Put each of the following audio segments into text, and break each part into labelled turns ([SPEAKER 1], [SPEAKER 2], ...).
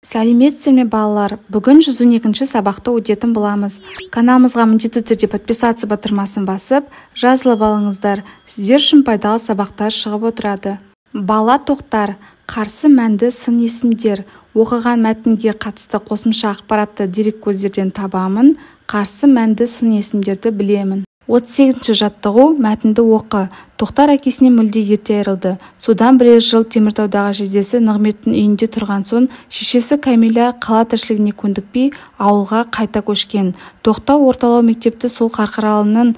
[SPEAKER 1] Сәлеметсіздер ме, балалар! Бүгін 112 сабақты өтетін боламыз. Каналымызға міндетті түрде «Подписаться» батырмасын басып, жазылып алыңыздар. Сіздер үшін пайдалы сабақтар шығып отырады. Бала Тоқтар. Қарсы мәнді сын есімдер. Оқыған мәтінге қатысты қосымша ақпаратты дереккөздерден табамын. Қарсы мәнді сын есімдерді білемін. 38 жаттығу. Мәтінді оқы. Тоқтар әкесінен мүлде ерте айырылды. Содан бірер жыл Теміртаудағы жездесі Нығметтің үйінде тұрған соң, шешесі Кәмилә қала тіршілігіне көндікпей, ауылға қайта көшкен. Тоқтар орталау мектепті сол Қарқаралының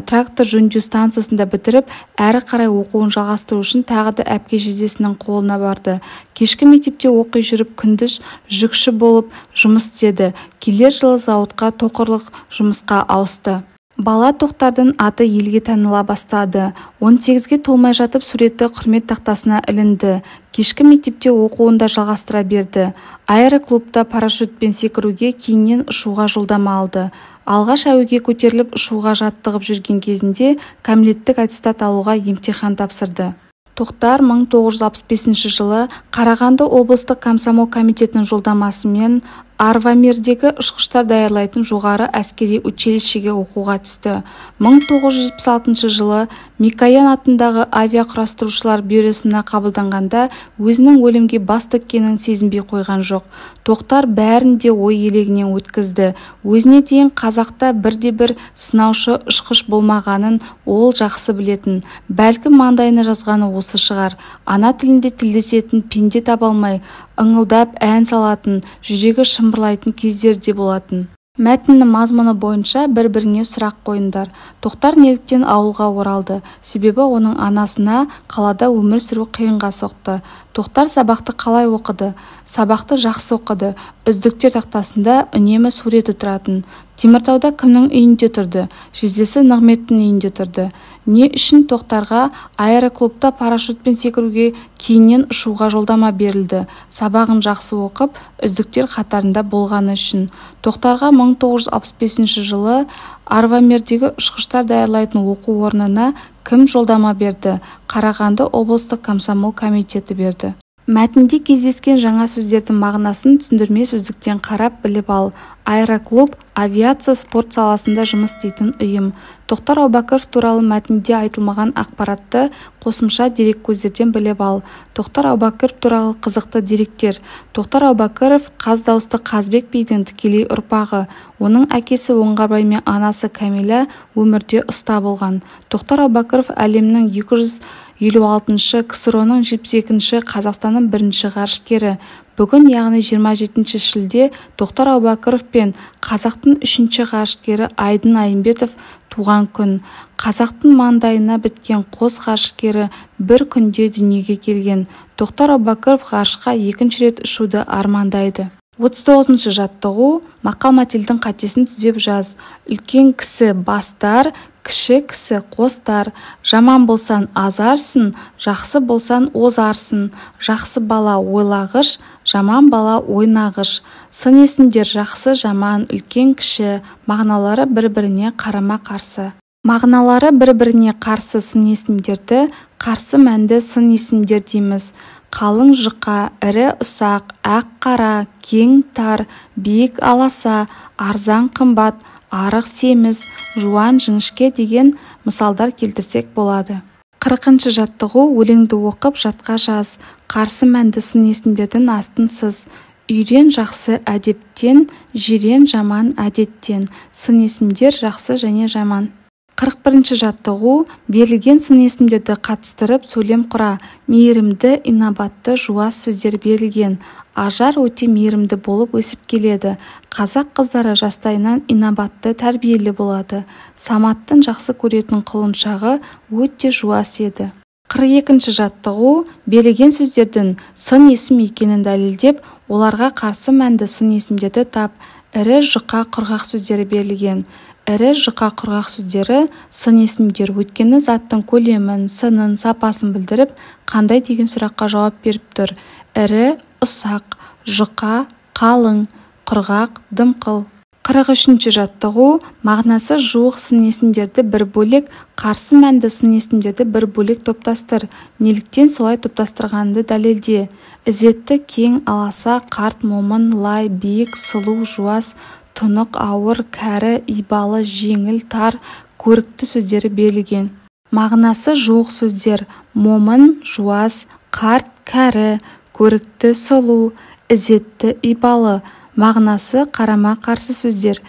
[SPEAKER 1] трактор жөндеу станциясында бітіріп, әрі қарай оқуын жалғастыру үшін тағы да әпке-жездесінің қолына барды. Кешкі мектепте оқи жүріп, күндіз жүкші болып жұмыс істеді. Келер жылы зауытқа тоқырлық жұмысқа ауысты. Бала Тоқтардың аты елге таныла бастады. 18-ге толмай жатып, суреті құрмет тақтасына ілінді. Кешкі мектепте оқуын да жалғастыра берді. Аэроклубта парашютпен секіруге, кейіннен ұшуға жолдама алды. Алғаш әуеге көтеріліп, ұшуға жаттығып жүрген кезінде кәмелеттік аттестат алуға емтихан тапсырды. Тоқтар 1965 жылы Қарағанды облыстық комсомол комитетінің жолдамасымен Арвамирдегі ұшқыштар даярлайтын жоғары әскери училищеге оқуға түсті. 1976 жылы Микоян атындағы авиақұрастырушылар бюросына қабылданғанда өзінің өлімге бас тіккенін сезінбей қойған жоқ. Тоқтар бәрін де ой елегінен өткізді. Өзіне дейін қазақта бірде-бір сынаушы ұшқыш болмағанын ол жақсы білетін. Бәлкім, маңдайына жазғаны осы шығар. Ана тілінде тілдесетін пенде таба алмай, ыңылдап ән салатын, жүрегі шымырлайтын кездер де болатын. Мәтіннің мазмұны бойынша бір-біріңе сұрақ қойыңдар. Тоқтар неліктен ауылға оралды? Себебі оның анасына қалада өмір сүру қиынға соқты. Тоқтар сабақты қалай оқыды? Сабақты жақсы оқыды. Үздіктер тақтасында үнемі суреті тұратын. Теміртауда кімнің үйінде тұрды? Жездесі Нығметтің үйінде тұрды. Не үшін Тоқтарға аэроклубта парашютпен секіруге, кейіннен ұшуға жолдама берілді? Сабағын жақсы оқып, үздіктер қатарында болғаны үшін. Тоқтарға 1965 жылы Арвамирдегі ұшқыштар даярлайтын оқу орнына кім жолдама берді? Қарағанды облыстық комсомол комитеті берді. Мәтінде кездескен жаңа сөздердің мағынасын түсіндірме сөздіктен қарап біліп ал. Аэроклуб – авиация спорт саласында жұмыс істейтін ұйым. Тоқтар Әубәкіров туралы мәтінде айтылмаған ақпаратты қосымша дереккөздерден біліп ал. Тоқтар Әубәкіров туралы қызықты деректер. Тоқтар Әубәкіров қаз дауысты Қазыбек бидің тікелей ұрпағы. Оның әкесі Оңғарбай мен анасы Кәмилә өмірде ұста болған. Тоқтар Әубәкіров әлемнің 256-шы, КСРО-ның 72-ші, Қазақстанның бірінші ғарышкері. Бүгін, яғни 27 шілде, Тоқтар Әубәкіров пен қазақтың үшінші ғарышкері Айдын Айымбетов туған күн. Қазақтың маңдайына біткен қос ғарышкері бір күнде дүниеге келген. Тоқтар Әубәкіров ғарышқа екінші рет ұшуды армандайды. 39 жаттығу. Мақал-мәтелдің қатесін түзеп жаз. Үлкен кісі бастар, кіші кісі қостар. Жаман болсаң, азарсың, жақсы болсаң, озарсың. Жақсы бала ойлағыш, жаман бала ойнағыш. Сын есімдер жақсы, жаман, үлкен, кіші мағыналары бір-біріне қарама-қарсы. Мағыналары бір-біріне қарсы сын есімдерді қарсы мәнді сын есімдер дейміз. Қалың, жұқа, ірі, ұсақ, ақ, қара, кең, тар, биік, аласа, арзан, қымбат, арық, семіз, жуан, жіңішке деген мысалдар келтірсек болады. 40 жаттығу. Өлеңді оқып, жатқа жаз. Қарсы мәнді сын есімдердің астын сыз. Үйрен жақсы әдептен, жирен жаман әдеттен. Сын есімдер жақсы және жаман. 41 жаттығу. Берілген сын есімдерді қатыстырып, сөйлем құра. Мейірімді, инабатты, жуас сөздері берілген. Ажар өте мейірімді болып өсіп келеді. Қазақ қыздары жастайынан инабатты, тәрбиелі болады. Саматтың жақсы көретін құлыншағы өте жуас еді. 42 жаттығу. Берілген сөздердің сын есім екенін дәлелдеп, оларға қарсы мәнді сын есімдерді тап. Ірі, жұқа, құрғақ сөздері берілген. Ірі, жұқа, құрғақ сөздері сын есімдер, өйткені заттың көлемін, сынын, сапасын білдіріп, қандай деген сұраққа жауап беріп тұр. Ірі, ұсақ, жұқа, қалың, құрғақ, дымқыл. 43-ші жаттығу. Мағынасы жуық сын есімдерді бір бөлек, қарсы мәнді сын есімдерді бір бөлек топтастыр. Неліктен солай топтастырғаныңды дәлелде. Ізетті, кең, аласа, қарт, момын, лай, биік, сұлу, жуас, тұнық, ауыр, кәрі, ибалы, жеңіл, тар, көрікті сөздері берілген. Мағынасы жуық сөздер: момын, жуас, қарт, кәрі, көрікті, сұлу, ізетті, ибалы. Мағынасы қарама-қарсы сөздер: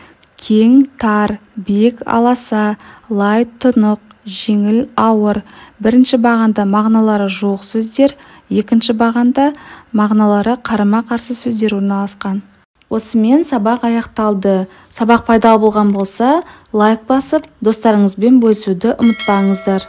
[SPEAKER 1] кең, тар, биік, аласа, лай, тұнық, жеңіл, ауыр. Бірінші бағанда мағыналары жуық сөздер, екінші бағанда мағыналары қарама-қарсы сөздер орналасқан. Осымен сабақ аяқталды. Сабақ пайдалы болған болса, лайк басып, достарыңызбен бөлісуді ұмытпаңыздар.